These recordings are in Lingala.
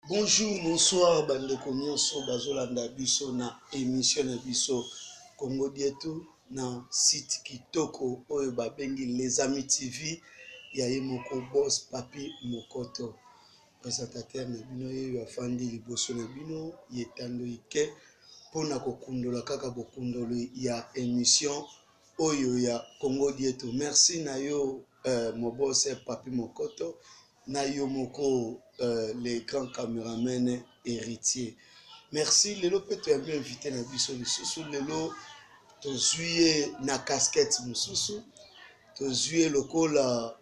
Bonjour, bonsoir bandeko nyonso bazolanda biso na émission na biso Congo Dietu na site kitoko oyo babengi Les Amis TV ya ye moko boss Papi Mokoto, présentateur na bino ye oyo afandi liboso na bino ye Tando Ike mpona kokundola kaka bokundoli ya émission oyo ya Congo Dietu. Merci na yo mobose Papi Mokoto, na yo moko le grand cameraman Héritier. Merci. Lelo mpe toyambi invité na biso lisusu. Lelo tozwi ye na casquette mosusu, tozwi ye lokola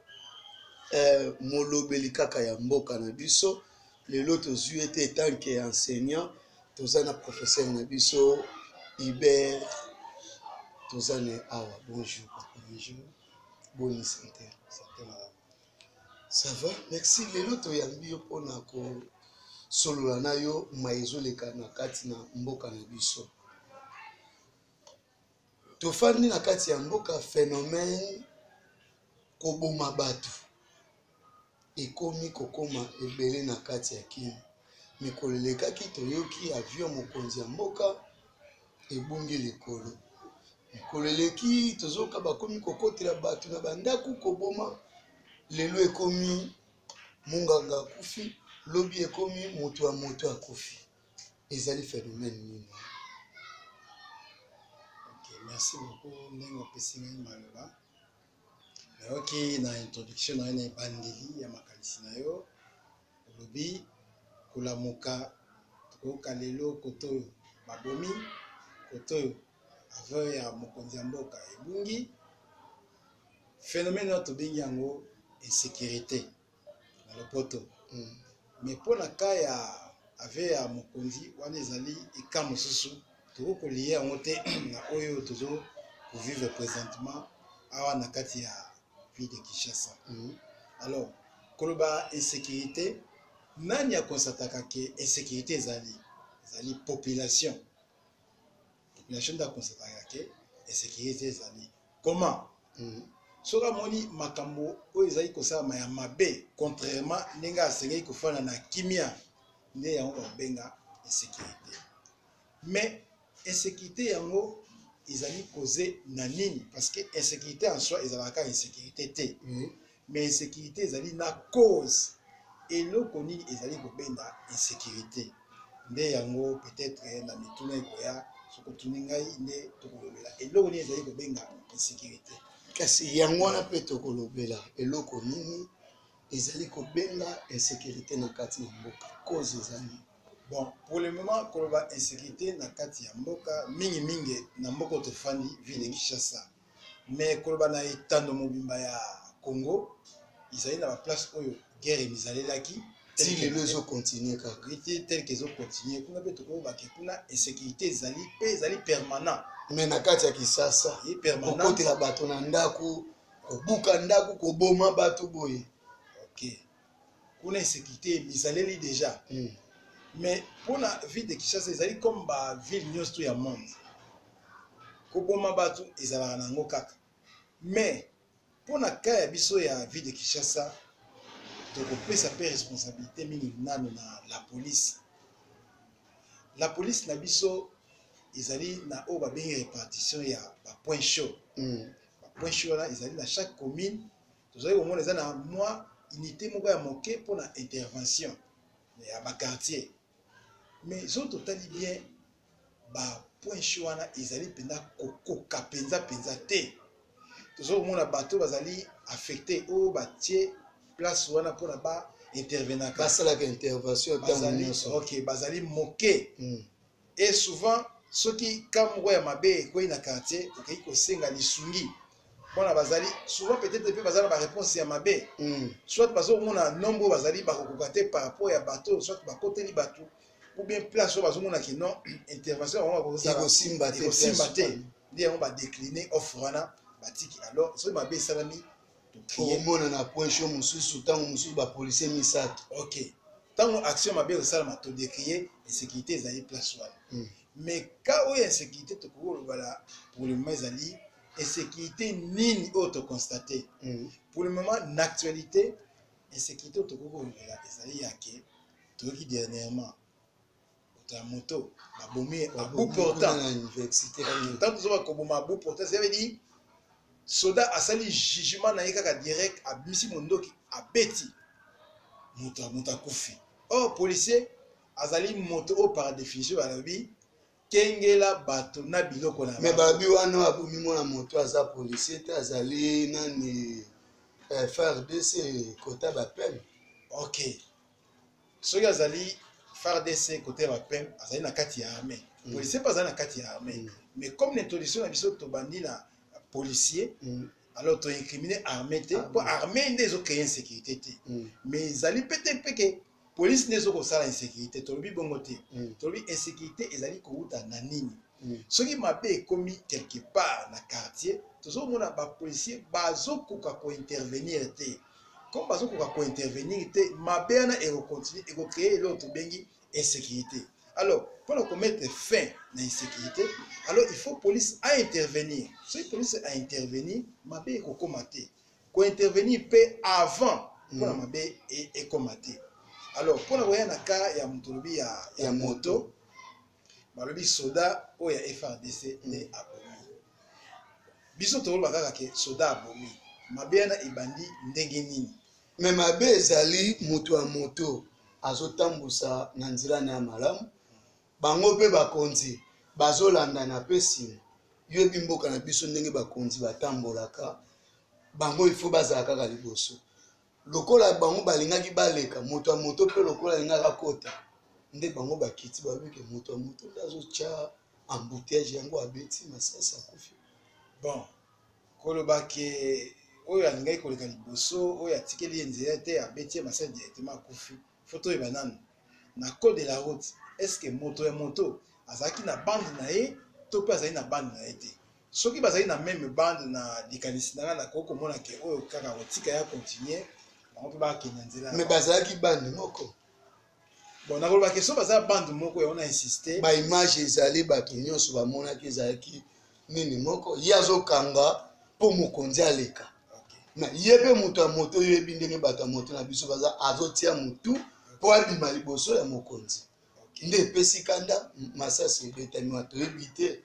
molobeli kaka ya mboka na biso. Lelo tozwi ye te en tant que enseignant, toza na professeur na biso Hubert, toza na awa. Bonjour papa. Bonjour, boni santé? Santé malamu. Ça va, merci. Lelo toyambi yo mpona kosolola na yo ma ezoleka na kati na mboka na biso. Tofandi na kati ya mboka, phénomène koboma bato ekomi kokoma ebele na kati ya Kini. Mikolo elekaki toyoki avion mokonzi ya mboka ebungi likolo. Mikolo eleki tozoyoka bakomi kokotela bato na bandako koboma. Lelo ekomi monganga akufi, lobi ekomi moto ya moto akufi. Ezali phénomène nini? Ok, merci beaucoup ndenge opesi ngai maloba. Nayoki na introduction na yo, na ebandeli ya makanisi na yo, olobi kolamuka tokoyoka lelo kote oyo babomi, kote oyo avion ya mokonzi ya mboka ebungi. Phénomène oyo tobengi yango insécurité na lopoto. Mais mpona ka ya avion ya mokonzi wana, ezali eka mosusu, tokoki kolier yango te na oyo tozo kovivre présentement awa na kati ya ville de Kinshasa. Alors, koloba insécurité, nani aconstataka ke insécurité ezali? Ezali population. Population nde aconstataka ke insécurité ezali. Comment? Soki amoni makambo oyo ezali kosalama ya mabe, contrairement ndenge asengeli kofanda na kimia, nde yango bakobenga insécurité. Mais insécurité yango ezali cause na nini? Parce que insécurité en soi ezalaka insécurité te. Mais insécurité ezali na cause. Eloko nini ezali kobenda insécurité? Nde yango peut-être na mituna ekoya, soki otuni ngai, nde tokolobela eloko nini ezali kobenga insécurité. Kasi yango wana mpe tokolobela eloko nini ezali kobenga insécurité na kati na mboka, cause ezali. Bon, pour le moment, koloba insécurité na kati ya mboka, mingimingi na mboka oyo tofandi, ville de Kinshasa, mais koloba na etando mobimba ya Congo, ezali na baplace oyo guerre emizalelaki. Ti lelo ezocontinuer kaka. Tel que ezocontinuer kuna mpe, tokoyebake kuna insécurité ezali mpe ezali permanent. Mais na kati ya Kisasa, kokotela bato na ndako, kobuka ndako, koboma bato boye? Ok, kuna insécurité emizaleli déjà. Mais mpona ville de Kinshasa, ezali comme baville nyonso to ya monde, koboma bato ezalaka na yango kaka. Mais mpona ka ya biso ya ville de Kinshasa, tokopesa mpe responsabilité mingi nano na la police. La police na biso ezali na oyo babengi répartition ya bapoint chaud. Bapoint chaud wana ezali na chaque commune. Tozali komona eza na mwa unité moko ya moke mpona intervention ya baquartier. Mais soki totali bien, bapoint chaud wana ezali mpenza kokoka mpenza mpenza te. Toza komona bato bazali affecté, oyo batie place wana mpona ba intervenaka, basalaka intervention ntango nyonso. Ok, bazali moke. Et souvent, soki ka moko ya mabe ekwei na quartier, okoki kosenga lisungi mpona bazali souvent peut-être mpe baza na baréponse ya mabe. Soit bazomona nombre oyo bazali bakokoka te par rapport ya bato, soit bakoteli bato, ou bien place oyo bazomona ke non, intervention bango ekosimba te. Ekosimba te, nde yango badécline offre wana, batiki. Alors soki mabe esalami, okomona na point chaud mosusu, ntango mosusu bapolisier misato. Ok, ntango action mabe ekosalama, todécrier insécurité ezali place wana. Mais ka oyo insécurité tokoki kolobala pour le moment ezali insécurité nini oyo toconstate? Pour le moment, na actualité, insécurité oyo tokoki kolobela ezali ya ke Toyoki dernièrement moto ya moto babomi à bout portant. Na université. Ntango tozoba koboma à bout portant, ça veut dire soda asali jugement na ye kaka direct, abimisi mondoki, abeti moto, moto akufi. Or policier azali moto oyo par définition balobi kengela bato na biloko na Me babi wana abomi mwana moto aza policier te, azali nani, FARDC kota bapeme. Ok, soki azali FARDC côté ya bapem, azali na kati ya armée. Policier mpe azali na kati ya armée. Mais comme na introduction na biso tobandi na policier, alors toincrimine armée te, mpo armée nde ezocréer insécurité te. Mais ezali mpe te mpe ke police nde ezokosala insécurité, tolobi bongo te. Tolobi insécurité ezali kowuta na nini? Soki mabe ekomi quelque part na quartier, tozomona bapolicier bazokoka kointervenir te. Comme bazokoka kointervenir te, mabe wana ekocontinue, ekocréer eloko tobengi insécurité. Alors mpona komettre fin na insécurité, alors il faut police aintervenir. Soki police aintervenir, mabe ekokóma te. Kointervenir mpe avant mpona mabe ekóma te. Alors mpona koya na cas ya moto olobi ya Ya moto, balobi soda oyo ya FARDC nde abomi. Biso toloba kaka ke soda abomi, mabe wana ebandi ndenge nini? Me mabe ezali moto ya moto azotambusa na nzela na ya malamu, bango mpe bakonzi bazolandana mpe nsima. Yoyebi mboka na biso ndenge bakonzi batambolaka, bango ifo bazala kaka liboso. Lokola bango balingaki baleka, moto ya moto mpe lokola alingaka kota, nde bango bakiti, babike moto ya moto nde azotya embouteillage yango, abeti masasi, akufi. Bon, koloba ke oyo alingaki koleka liboso, oyo atikeli ye nzela te, abeti ye masasi directement, akufi, faut toyeba nanu na code de la route, est ce que moto ya moto azalaki na bande na ye to mpe azali na bande na ye te? Soki bazali na même bande, na likanisi na nga, nakoki komona ke oyo kaka kotika ya continue, bango mpe bakende na nzela na Me bango. Bazalaki bande moko. Bon, nakoloba ke so baza bande moko, yango na insiste. Baimage ezali, bato nyonso bamonaki ezalaki nini moko, ye azokanga mpo mokonzi aleka. Me ye mpe moto ya moto, oyebi ndenge bato ya moto na biso baza, azotia motu mpo abima liboso ya mokonzi. Nde epesi kanda, masasi ebetami wana, toyebi te.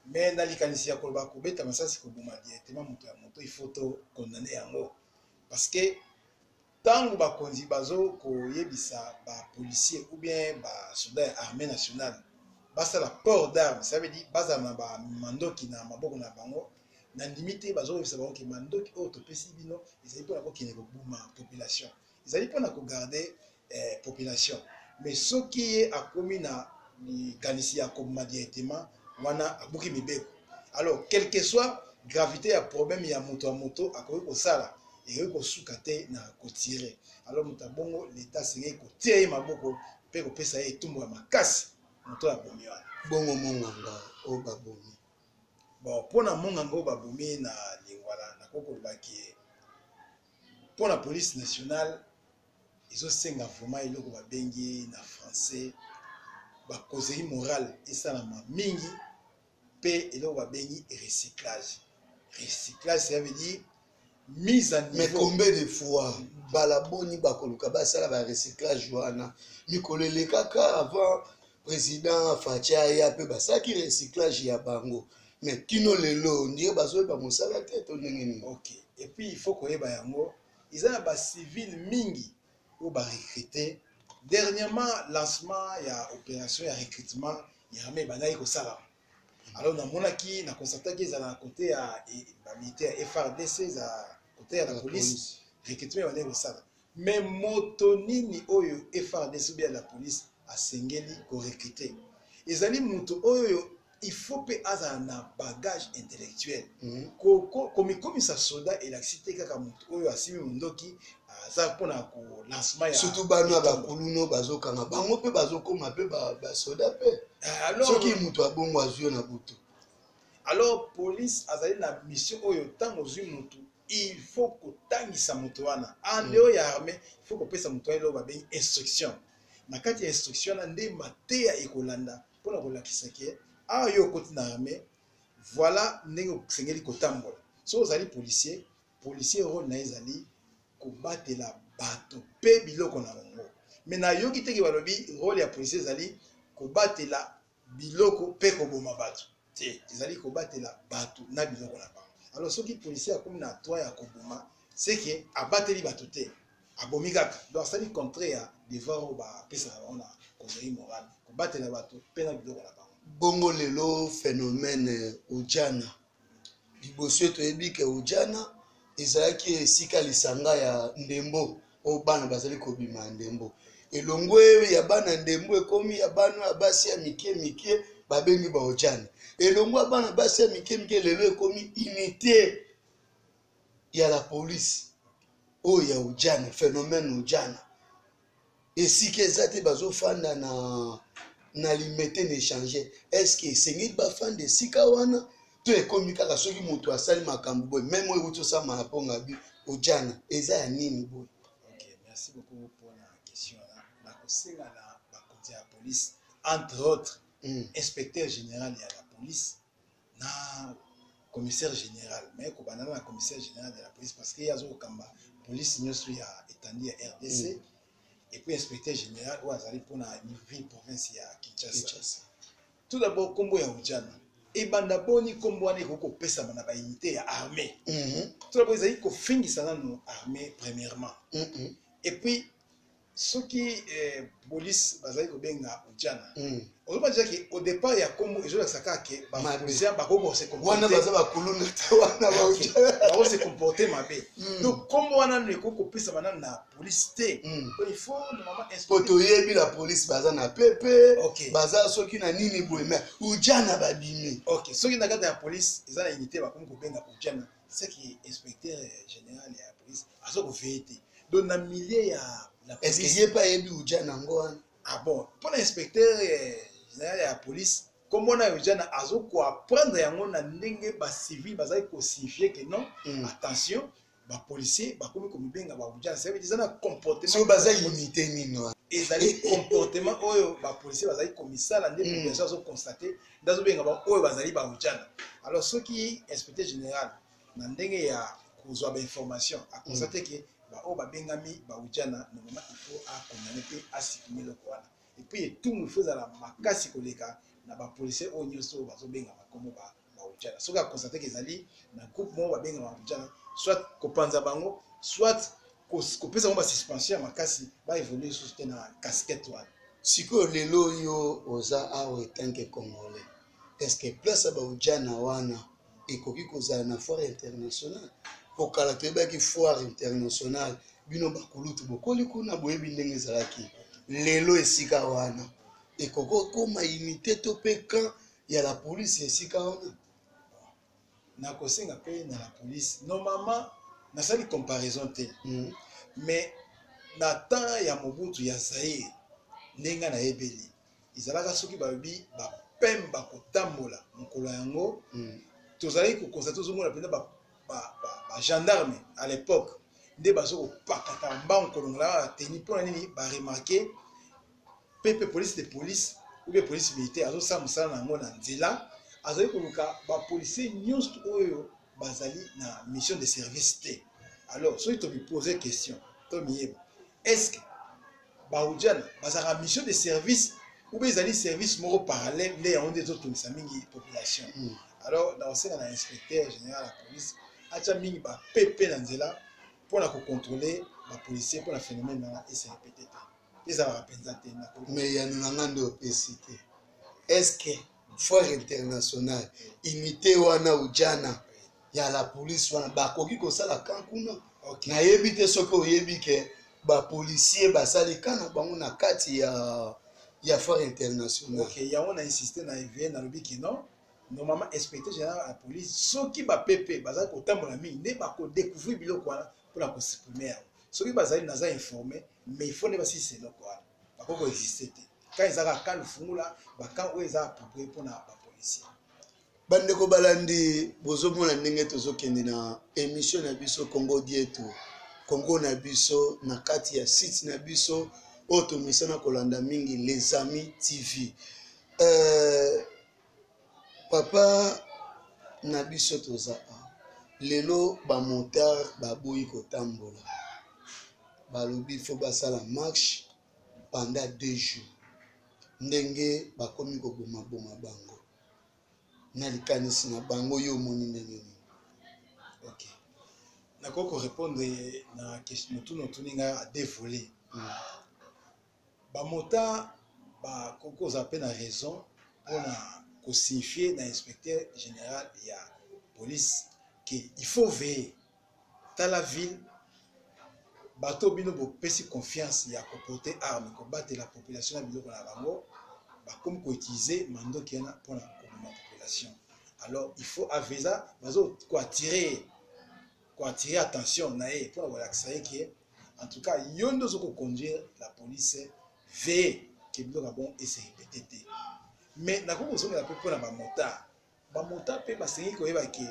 Mais na likanisi ya koloba kobeta masasi, koboma directement moto ya moto, il faut to condamner yango, parce que ntango bakonzi bazo koyebisa bapolicier ou bien basoldat ya armée nationale basala port d'arme, ça veut dire bazala na bamandoki na maboko na bango, nandimi te bazokoyebisa bango ke mandoki oyo topesi bino ezali mpona kokende kobuma population, ezali mpona kogarder population. Mais soki ye akomi na likanisi ya koboma directement, wana abuki mibeko. Alors quel que soit gravité ya problème ya moto ya moto akoki kosala, ekoki kosuka te na kotirer. Alors moto abongo, leta asengeli kotia ye maboko mpe kopesa ye etumbu ya makasi, moto oyo abomi wana. Bongo monganga oyo babomi? Bon, mpona monganga oyo babomi na Lingwala, nakoki koloba ke mpona police nationale ezosenga vraiment eloko babengi na français bacauserie morale esalama mingi, mpe eloko babengi recyclage. Recyclage, ça veut dire mise à Mais niveau. Combien de fois bala boni bakoluka basala barecyclage wana? Mikolo elekaka avant président Fatshi aya mpe basalaki recyclage ya bango, mais kino lelo ndie bazoyeba mosala te to ndenge nini? Ok, et puis il faut koyeba yango, eza na bacivile mingi oyo barecrute dernièrement. Lancement ya opération ya recrutement ya armée ebandaki kosalama, alors namonaki, naconstataki ezala na côté ya bamilitaire ya FARDC, ezala côté ya la police, recrutement ebandaki kosala. Mais moto nini oyo FARDC ou bien la police asengeli korecrute? Ezali moto oyo il faut mpe azala na bagage intellectuel. Komikomisa soda elakisi te kaka moto oyo asimi mondoki aza mpona kolancement ya Surtout bana ya bakuluno bazokanga bango mpe bazokóma mpe basoda mpe. Alors, soki moto abongo azwi yo na butu. Alors police azali na mission oyo, ntango ozwi motu, il faut kotangisa moto wana en dehors ya armée. Il faut kopesa moto wana eloko babengi instruction. Na kati ya instruction wana nde mateya ekolanda mpona kolakisa ke awa yo okoti na armée, voilà ndenge osengeli kotambola. Soki ozali policier, policier rôle na ye ezali kobatela bato mpe biloko na bango. Mais nayoki te ke balobi role ya policier ezali kobatela biloko mpe koboma bato te, ezali kobatela bato na biloko na bango. Alors soki policier akomi na droit ya koboma, c'est que abateli bato te, abomi kaka. Donc asali contraire ya devoir oyo bapesaka bango na causerie morale, kobatela bato mpe na biloko na bango. Bongo lelo phénomène ujana, liboso toyebi ke ujana ezalaki esika lisanga ya ndembo oyo bana bazali kobima ya ndembo. Elongo ya bana ndembo ekomi ya bana ya basi ya mike mike, babengi ba ujana. Elongo ya bana basi ya mike mike lelo ekomi unité ya la police oyo ya ujana. Phénomène ujana, esika eza te, bazofanda na Limete na échange. Est-ce que esengeli bafanda esika wana to ekomi kaka soki moto asali makambo boye, même oyo euti osama na mponga bi ujana eza ya nini boye? Ok, merci beaucoup mpona question wana. Nakosenga na bakonzi ya police, entre autres inspecteur général ya la police na commissaire général, mais kobanda na commissaire général de la police, parce que ye azokokamba police nyonso ya étendue ya RDC, et puis inspecteur général oyo azali mpona ville province ya Kinshasa. Kinshasa. Tout d'abord, nkombo ya ujana ebanda boni? Nkombo wana ekoki kopesama na baunité ya armée? Tout d'abord, ezali kofingisa nano armée premièrement. Et puis soki police bazali kobenga ujana, ozomona déjà ke au départ ya nkombo ezolakisa kaka ke bapolicier bakoki kose wana baza bakuluna te wana. Bako se comporter mabe. Donc nkombo wana nano ekoki kopesama nano na police te. Donc il faut normalement po toyebi la police baza na pepe, baza soki na nini boye, mais ujana babimi. Ok, soki na kati ya police eza na unité bakomi kobenga ujana, c'est que inspecteur général ya police aza koveiller te. Donc na milieu ya la est ce que police ye mpe ayebi ujana yango wana? Ah bon, mpona inspecteur général ya police, kombo na ujana azokoapprendre yango na ndenge bacivil bazali kosignifier ke non, attention, bapolicier bakomi komibenga baujana. Ça veut dire eza na comportement. Soki baza unité nini wana? Ezali comportement oyo bapolicier bazali komisala nde population azoconstater, nde azobenga bango oyo bazali baujana. Alors soki inspecteur général na ndenge ya kozwa bainformation aconstate ke baoyo babengami baujana, normalement il faut acondamner mpe asupprimer eloko wana. Et puis etumbu il faut ezala makasi koleka na bapolicier oyo nyonso oyo bazobenga bakombo baujana. Soki aconstate ke ezali na groupe moko babengaka baujana, soit kopanza bango, soit kopesa bango basuspension ya makasi, baévolue lisusu te na casquette wana. Sikoyo lelo oyo oza awa en tant que Congolais, est ce que place ya baujana wana ekoki kozala na Foire internationale? Po kala toyebaki Foire internationale, bino bakulutu bokoli kuna, boyebi ndenge ezalaki. Lelo esika wana ekoki okóma unité to mpe camp ya la police esika wana? Nakosenga mpe na la police, normalement nasali comparaison te, mais na temps ya Mobutu ya Zaire, ndenge nayebeli ezalaka, soki balobi bapemba kotambola mokolo yango, tozalaki koconstater, ozomona mpenza bagendarme à l'époque nde bazo kopakata mbango kolongola bateni. Mpona nini? Baremarquer mpe police de police ou bien police militaire azosala mosala na yango na nzela, azali koluka bapolicier nyonso oyo bazali na mission de service te. Alors soki tomipose question, tomiyeba, est ce que baujana bazalaka mission de service ou bien ezali service moko parallèle nde yango nde ezotungisa mingi population? Alors nakosenga na inspecteur général ya police atya mingi bapepe na nzela mpona kocontrôler bapolicier, mpona phénomène wana ese répéter te, ezalaka mpenza te. Mais yano na nga nde opesi te. Est ce que Foire internationale, unité wana ujana ya la police wana bakoki kosala camp kuna? Nayebi te soki oyebi ke bapolicier basali camp na bango na kati ya Foire internationale. Ok, yango na insiste na éveillé, nalobi ke non, normalement inspecteur général ya police, soki bapepe bazali kotambola mingi nde bakodécouvrir biloko wana mpona kosupprimer yango. Soki bazali, naza informé, mais il faut nde basilisa eloko wana. Bakoki koexiste te quand ezalaka camp Lufungula, bacamp oyo eza approprié mpona bapolicier. Bandeko balandi, bozomona ndenge tozokende na émission na biso Congo Dieto, Congo na biso, na kati ya site na biso oyo tomesana kolanda mingi, Les Amis TV. Papa na biso, toza awa lelo, bamotard baboyi kotambola, balobi faut basala marche. pendant 2 jours, ndenge bakomi kobomaboma bango na likanisi na bango, yo omoni ndenge nini? Ok, nakoki korépondre na question motuna otuni ngai à deux volets. Bamotard bakoki kozala mpe na raison mpona kosignifie na inspecteur général ya police ke il faut veiller. Tala ville, bato bino bopesi confiance ya koporter arme, kobatela population na biloko na bango, bakomi koutiliser mandoki wana mpona koboma population. Alors il faut aveza, bazo koattirer attention na ye mpona kolakisa ye ke en tout cas yo nde ozo koconduire la police, veille ke biloko ya bon ese répété te. Mais nakoki kozongela mpe mpona bamotard. Bamotard mpe basengi koyeba ke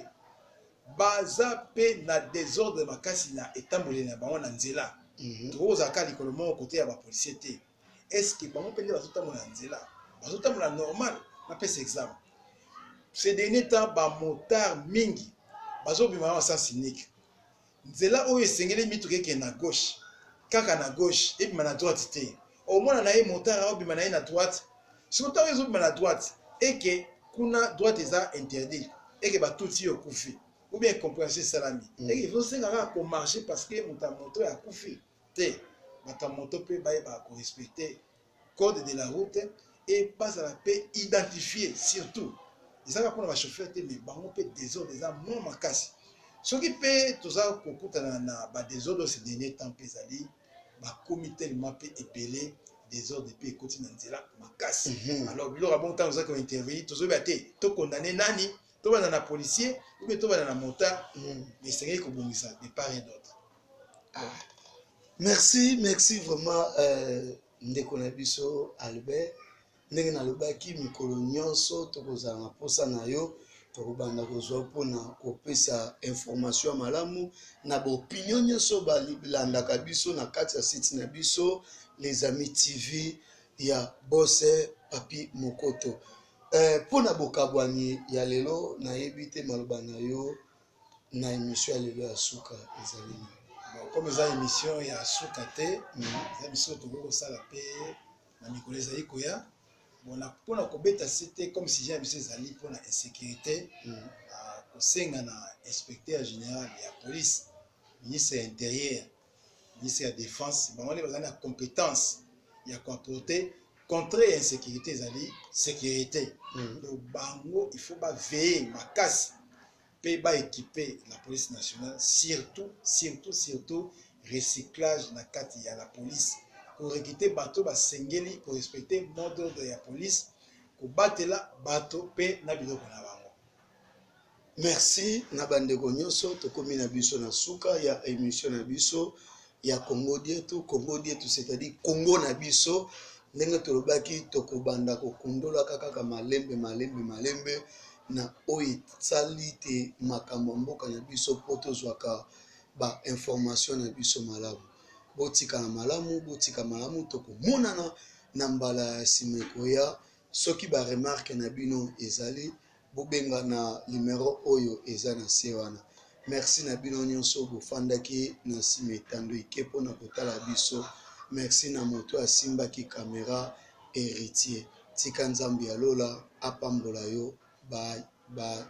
baza mpe na désordre makasi na etamboleli na bango na nzela. Tokoki kozala kaka likolo moko kote ya bapolicier te. Est ce que bango mpe nde bazotambola na nzela, bazotambola normal? Napesa exemple: ces derniers temps, bamotard mingi bazobima na sens unique. Nzela oyo esengeli mituka ekende na gauche, kaka na gauche, ebima na droite te. Omona na ye motard aobima na ye na droite. Soki ntango ezobima na droite, eke kuna droite eza interdit, eke batuti yo, okufi, ou bien incompréhension esalami. Eke ezosenga kaka komarcher parce que moto ya moto oyo akufi te. Bato ya moto mpe bayebaka korespecter code de la route e bazala mpe identifié. Surtout ezalaka mpona bachauffeur te, mais bango mpe désordre eza mwa makasi. Soki mpe toza kokutana na badésordre ces dernier temps, mpe ezali bakomi tellement mpe ebele, désordre mpe ekoti na nzela makasi. Alors biloko ya bongo, ntango oza kointervenir, tozoyeba te tokondane nani, tobanda na policier ou bien tobanda na motard. Mais esengeli kobongisa de part et d'autre. Ah. Merci, merci vraiment, ndeko na biso Albert. Ndenge nalobaki, mikolo nyonso tokozala na mposa na yo, tokobanda kozwa mpona kopesa information ya malamu na baopinion nyonso balandaka biso na kati ya site na biso Les Amis TV ya Bose Papi Mokoto. Mpona bokabwani ya lelo, nayebi te maloba na yo na émission ya lelo ya suka ezali nini? Bon, comme eza émission ya suka te, eza émission tokoki kosala mpe na mikolo ezali koya. Bon, mpona kobeta se te, comme sujet ya biso ezali mpona insécurité, kosenga na inspecteur général ya police, ministre ya Intérieur, ministre ya Défense, bango nde bazali na compétence ya koapporter contre ya insécurité, ezali sécurité. Donc bango il faut baveiller makasi mpe baéquiper la police nationale, surtout, surtout, surtout recyclage na kati ya la police, korecruter bato basengeli korespecter mot d'ordre ya police, kobatela bato mpe na biloko na bango. Merci na bandeko nyonso. Tokomi na biso na suka ya émission na biso ya Congo Dietu. Congo Dietu, c'est-à-dire Congo na biso. Ndenge tolobaki, tokobanda kokundolaka kaka malembe malembe malembe na oyo esali te makambo ya mboka na biso, mpo tozwaka bainformation na biso malamu. Botikala malamu, botika malamu. Tokomonana na mbala ya nsima ekoya. Soki baremarque na bino ezali, bobenga na numero oyo eza na se wana. Merci na bino nyonso bofandaki na nsima etando ike mpona kotala biso. Merci na moto asimbaki caméra, Héritier. Tika Nzambe ya lola apambola yo. Bye bye.